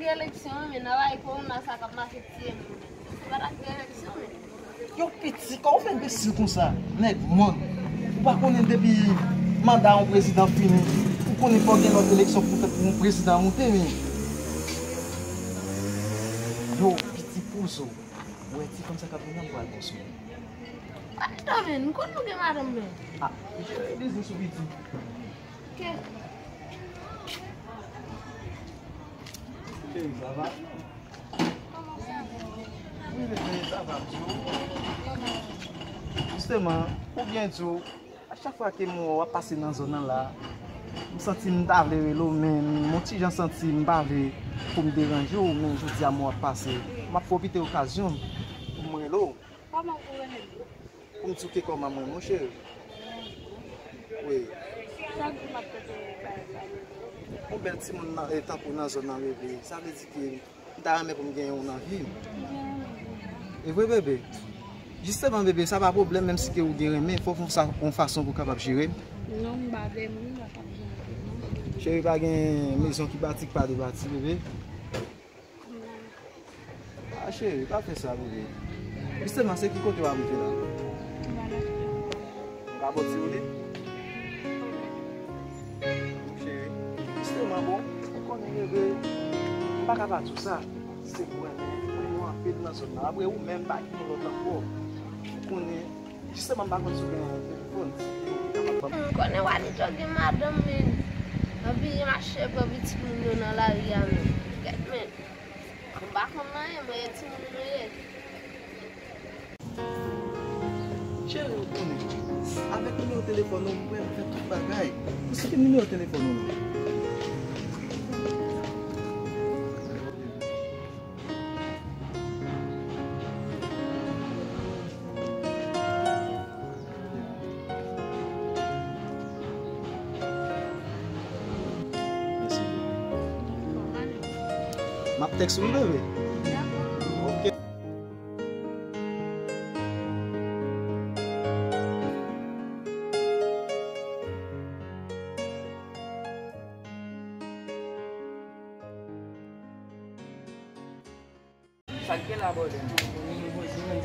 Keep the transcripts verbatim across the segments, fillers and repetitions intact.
Eleksyon, men nan bagay kowona sa k ap mache tiye moun. Se pa t ak eleksyon, men. Yon piti, kòman w fè enbesil konsa? Nèg mòn. Ou pa konnen depi manda yon prezidan fini, ou konnen fò gen lòt eleksyon pou fèt pou yon prezidan moute, men. Yo, piti pozo. Ou wè ti fanm sa k ap vini an, pral konn sou li. Atann, men, m konn nou gen madanm, men. Ah, jere biznis ou, piti. Ok. Cheri, sa va? Wi, bebe, sa va, m di w. Jisteman, ou byen di w, a chak fwa ke m wè w ap pase nan zòn nan la, m santi m ta vle rele w, men m on ti jan santi m pa vle pou m deranje w, men jodi a m wè w ap pase, m ap pwofite okazyon pou m rele w. Kòman pou rele m? Pou m di w ke kòman mwen, mon cheri. Wi. Chak jou m ap tande bagay sa. Yon bèl timoun nan, e, tankou nan zòn nan, bebe. Sa vle di ke m ta renmen pou m gen yon nan vi m. E vre, bebe. Jisteman, bebe, sa pa pwoblèm, menm si ke ou gen renmen, fò w fè sa yon fason pou w kapab jere m. Non, m pa vle moun nan k ap jere m, non. Cheri, pa gen mezon ki bati k pa debati, bebe. Ah, cheri, pa fè sa, bebe. Jisteman, se ki kote w abite la? Ou ka bò ti woulib? Cheri, jisteman, bon, ou konnen, bebe, m pa ka pa di w sa. Se mwen, men, mwen, mwen anpil nan zòn nan. Apre ou menm, pa gen lòt ankò. Ou konnen, jisteman, m pa konn si w gen telefòn. M konnen Wanito gen madanm, men. Anpi, mache pran pitit moun yo nan lari a, men. Gèt, men. M pa konn anyen, mwen e timoun mwen ye. Cheri, ou konnen, avèk nimewo telefòn ou, mwen fè tout bagay. Ou site nimewo telefòn ou non? Mèsi. M ap tèks ou wi, bebe. Ok. Sa k gen la, bòdè?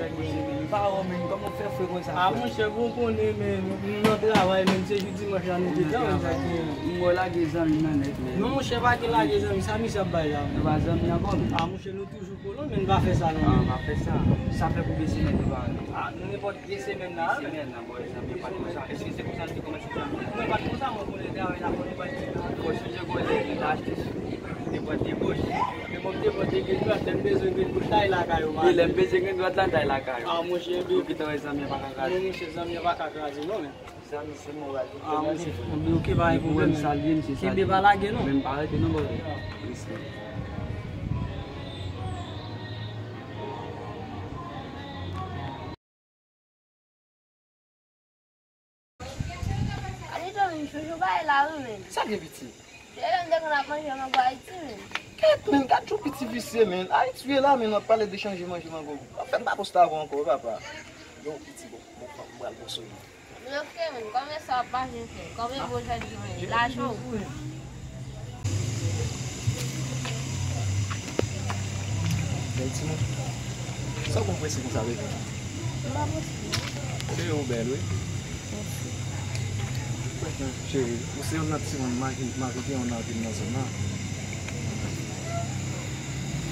Mwen pa wè w, men kòman w fè fre konsa, frè? Ah, monchè, bon, w konnen, men, nou nan travay, men, se jou dimanch la, nou te travay. M wè w lage zanmi nan nèt, men. Non, monchè, pa gen lage zanmi, sa misye ap bay la, men. Nou pa zanmi ankò, men. Ah, monchè, nou toujou kolon, men, n pa fè sa, non, men. Ah, pa fè sa. Sa fè konbyen semèn nou pa wè? Ah, nenpòt de semèn la, men. De semèn la, bòdè, zanmi pa t konsa. Èske se konsa nou te kòmanse zanmi? Mwen pa t konsa, mwen konnen travay la, konnen pa t konsa. Bon, sonje gwo lè, nou te achte sou, nou te pran de bòch. Epi mwen te pran de grenn dwat, lè m bezwen grenn dwat la, e lakay ou m ale. E lè m bezwen grenn dwat la, m t al lakay ou. Ah, monchè, epi ou gentan wè zanmi an pa ka kraze. Non, monchè, zanmi an pa ka kraze, non, men. Zanmi, se moral li. Ah, monchè, ok, pa gen pwoblèm. Sa l ye, misye sa l ye. Kenbe pa lage, non. Men m pa rete, non, bòdè. Respè. Anito, men, chouchou pa e la, wi, men. Sa gen, piti? Se lè m te konn ap manje mango Ayiti, men. Kèt, men, gad jan piti visye, men. Ayiti ye la, men, n ap pale de chanje manje mango. Anfèt, m pa poste avè w ankò, wi, papa. Yo, piti, bon, bon, m pral bon sou li. Men, ok, men, kòman sa w ap mache, frè? Kòman vo jèn yo ye? Lajan w? Bèl timoun. Sa w konn prese konsa, bebe? M pa prese. Cheri, ou bèl, wi. Mèsi. Cheri, ou se youn nan timoun m anvi, m anvi gen youn nan vi m nan zòn nan.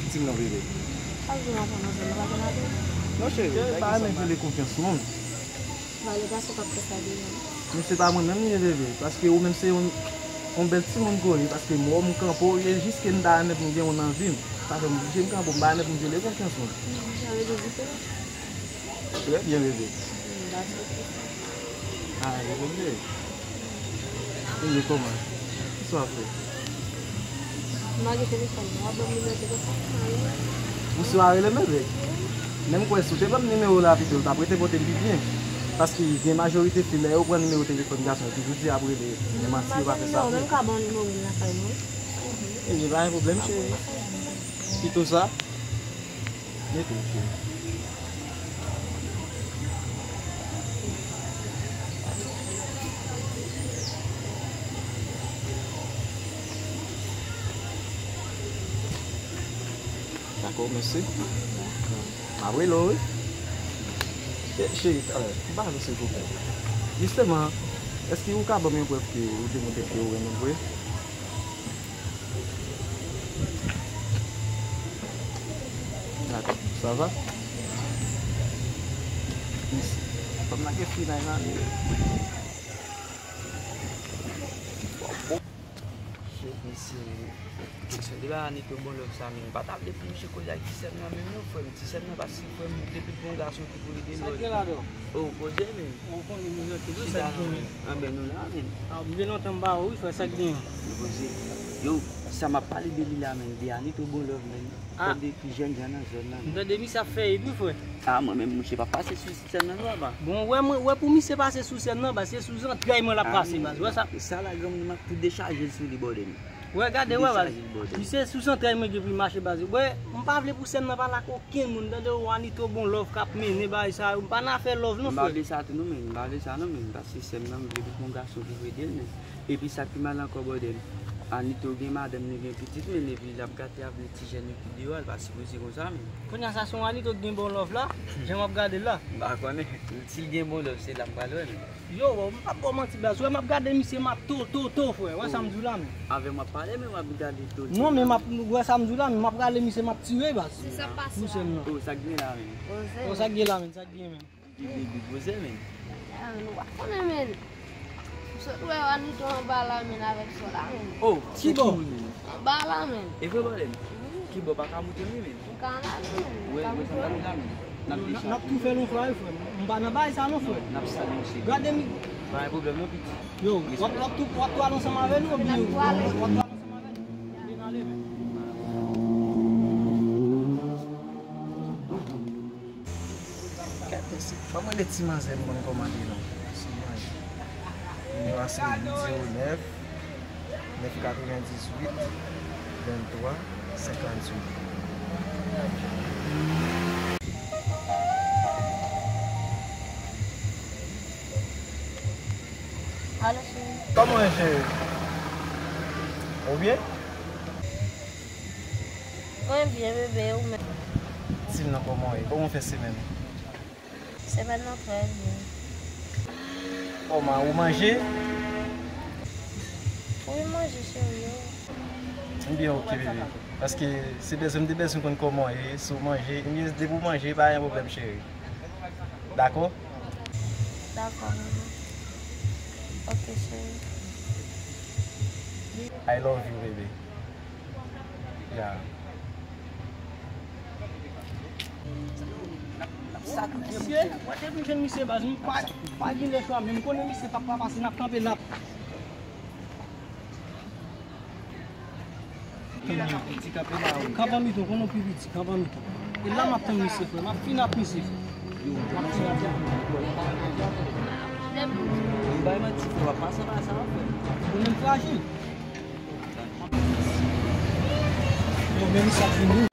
Di m non, bebe. Chak jou m ap nan zòn nan, pa gen lajan. Non, cheri, pa renmen vole konfyans moun. Valè gason k ap fè sa deja. Men se pa mwen menm li ye, bebe, paske ou menm se yon, yon bèl timoun ke w ye, paske m wè w, m kanpe w, e jis ke m ta renmen pou m gen w nan vi m. Sa fè m oblije m kanpe w, m pa renmen pou m vyole konfyans mwen. Sa vle di diferan. Trè byen, bebe. M pa sou. Ah, bebe, bebe. Bebe, kòman? Kisa w ap fè? M lage telefòn nan, w ap ban m nimewo telefòn mwen, m a rele. Ou si w a rele m, bebe? Men m kwè si w te ban m nimewo w la pito, l t ap rete pote m pi byen. Paske gen majorite fi, lè yo pran nimewo telefòn gason yo, toujou di y ap rele. Men manti, yo pa fè sa vre. Mwen menm ka ban w nimewo m lakay mwen. Ebyen, pa gen pwoblèm, cheri. Pito sa. Mete w, cheri. Bon, mèsi. M ap rele w, wi. Che-, cheri, talè, m pa vle, silvouplè. Jisteman, èske ou ka ban m yon prèv ke ou demontre ke ou renmen m vre? Dakò, sa va? Mèsi. Ban m lage finay la, wi. Shit, mesye, kesyon de ba Anito bon love sa, men m pa ta vle pou misye koze ak ti sè m nan menm non, frè m. Ti sè m nan pa si, frè m, depi l gon gason ki pou ede l. Sa k gen ladan? O, koze, men. Ou konnen nou nan tout sa k gen. Anben, nou la, men. A, m gen lontan m pa wè w, wi, frè, sa k gen? Nou koze. Yo, sa m ap pale de li la, men, de Anito bon love, men. Ah. Tande ki jènjan nan zòn nan. M tande misye ap fè it wi, frè. Ah, mwen menm, mouche pa pase sou sistèm nan non, papa. Bon, wè, mwen, wè pou misye pase sou sèn nan, baz, se sou zantray mwen l ap pase, baz. Wè sa. Sa la, granmoun, m ap tou dechaje l sou li, bòdè m. Wè, gade, wè, baz. Misye sou zantray mwen gen pou l mache, baz. Wè, m pa vle pou sèn nan pale ak okenn moun, tande w, Anito bon love k ap mennen bagay sa yo. M pa nan afè love non, frè. M pa vle sa tou non, men. M pa vle sa non, men. Paske sèn nan, m vle pou gon gason ki vle ede l, men. Epi sa k pi mal ankò, bòdè m, Anito gen madanm li, gen pitit, men epi l ap gate avèk ti jèn yo ki deyò a, l pa sipoze konsa, men. Kounye a sa se yon Anito ki gen bon love la, jan m ap gade l la. M pa konnen, si l gen bon love, se la m pral wè, men. Yo, m p ap ba w manti, baz. Wè, m ap gade misye, m ap to, to, to, frè. Wè sa m di w la, men. Avè m w ap pale, men w ap gade to, to. Non, men m ap, wè sa m di w la, men m ap rale misye, m ap tire, baz. Se sa k pase la. Pou sèn nan. O, sa k gen la, men. O, sa k gen la, men, sa k gen, men. Li, li, li poze, men. Ah, men, ou pa konnen, men. M sot wè Anito anba la, men, avèk sò la, men. Oh, kibò? Anba la, men. E vre, bòdè m? Wi. Kibò pa ka moute, wi, men. M ka la, men. Wè, wè, sa m gade la, men. N ap dechaje. N ap tou fè l yon fwa, wi, frè. M pa nan bagay sa, non, frè. N ap sale, mesye. Gade mi. Pa gen pwoblèm, non, piti. Yo, w ap, w ap tou, w ap tou al ansanm avè nou, oubyen w ap tou al ansanm avè nou? N ale, men. Kèt, mesye. Ban mwen de ti manzè m konn kòmande non. Sou manje. Nimewo a se uit zewo nèf, nèf katrevendizuit, venntwa, senkantuit. Alo, cheri. Kòman w ye, cheri? Ou byen? Mwen byen, bebe, ou menm? Di m non, kòman w ye? Kòman w fè semèn? Semèn nan trè byen. Kòman, ou manje? Wi, m manje, cheri, yo. Ebyen, oke, bebe. Paske se bezwen, m te bezwen konn kòman w ye, si w manje. Ebyen, depi w manje, pa gen pwoblèm, cheri. Dakò? Dakò, bebe. Oke, cheri. I love you, bebe. Ya. Mesye, mwen te vin jwenn misye baz, m pa, pa gen lè chwa, men m konnen misye p ap ka pase, n ap kanpe, n ap. Kanpe miton, konnen w pi piti, kanpe miton. E la m ap tann misye, frè, m ap fin ap misye, frè. Yo, kòman se ap fè? Yo, bay manti, frè, w ap pase pa sa, frè. Ou menm frajil. Yo, men misye ap vini.